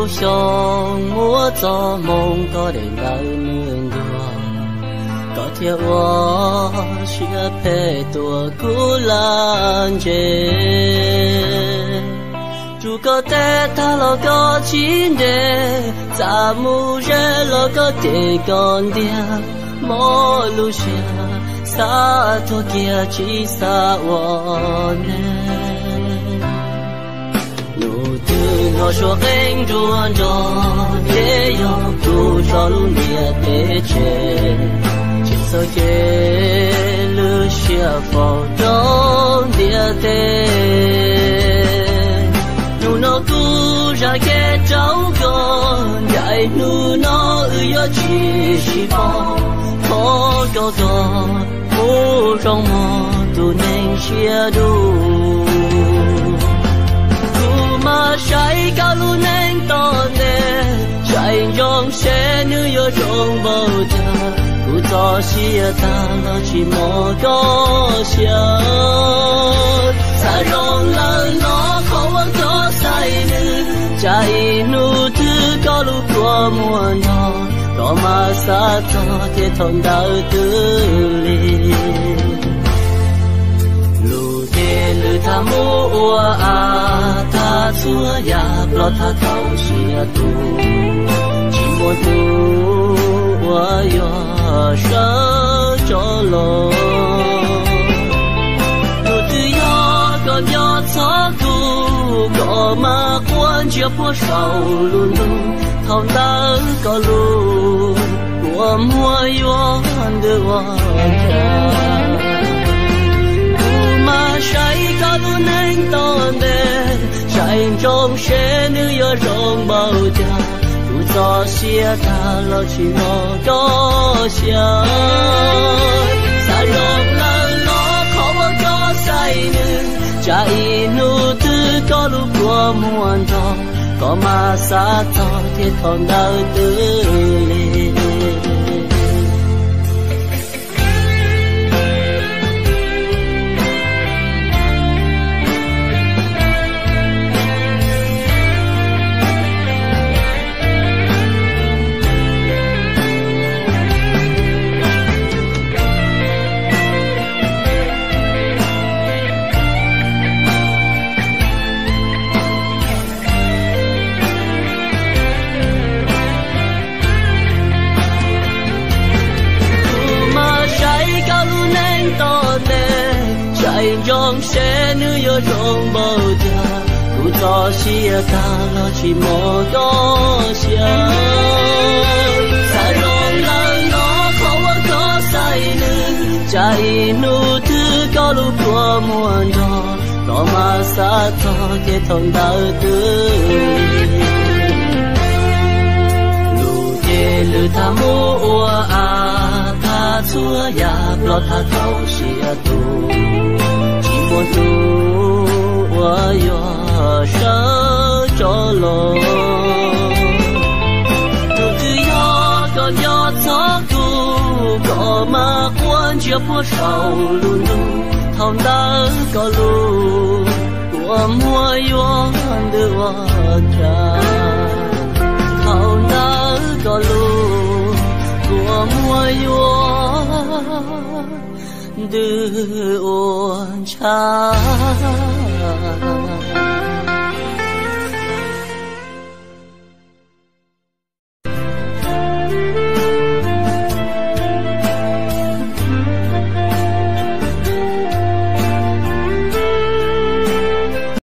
Xyoo muab txoj hmoo koj daim ntawv nws ntuag, koj thiaj ua siab phem tuaj kuv laj ntse. Tsuas koj teb tag los koj tsis nres, txaj mus ze los koj cem koj ntiag, mob lub siab xav tuag kiag tsis xav ua neeg. Nus twg hnov suab qeeb nruab nrog, ces yog kuv tso lub ntiaj teb tseg, tsis txhob cev lub siab faus rau ntiaj teb. Hnub no kuv zam kev rau koj, ncaim hnub no wb yuav tsis sib pom, thov koj txhob mus zoo mog tus neeg siab dub. Kuv mas saib koj lub neej tom ntej, saib ntsoov seb nws yuav zoo npaum cas, kuv txoj sia tag los tsis mloog koj siab. Xav zoo lawm no qhov uas koj xaiv nws, tsam ib hnub twg koj lub kua muag nrog, koj mam xav txog ces thaum ntawd twb lig. Lus ces lwm thaj mus ua av, thaj txhua yam ploj thaj tau siab tus, tsis muaj hnub uas yuav sawv tso los. Tus twg yog koj nco txog kuv, koj mam quaj ntsia puag saum lub ntuj, thaum ntawd koj lub kua muag yuav ntws ua cas. Kuv mas saib koj lub neej tom ntej, saib ntsoov seb nws yuav zoo npaum cas, kuv txoj sia tag los tsis mloog koj siab. Xav zoo lawm no qhov uas koj xaiv nws, tsam ib hnub twg koj lub kua muag nrog, koj mam xav txog ces thaum ntawd twb lig. Kuv mas saib koj lub neej tom ntej, saib ntsoov seb nws yuav zoo npaum cas, kuv txoj sia tag los tsis mloog koj siab. Xav zoo lawm no qhov uas koj xaiv nws, tsam ib hnub twg koj lub kua muag nrog, koj mam xav txog ces thaum ntawd twb lig. Lus ces lwm thaj mus ua av, thaj txhua yam ploj thaj tau siab tus, tsis muaj hnub uas yuav sawv tso los. Tus twg yog koj nco txog kuv, koj mam quaj ntsia puag saum lub ntuj, thaum ntawd koj lub kua muag yuav ntws ua cas, thaum ntawd koj lub kua muag yuav ntws ua cas.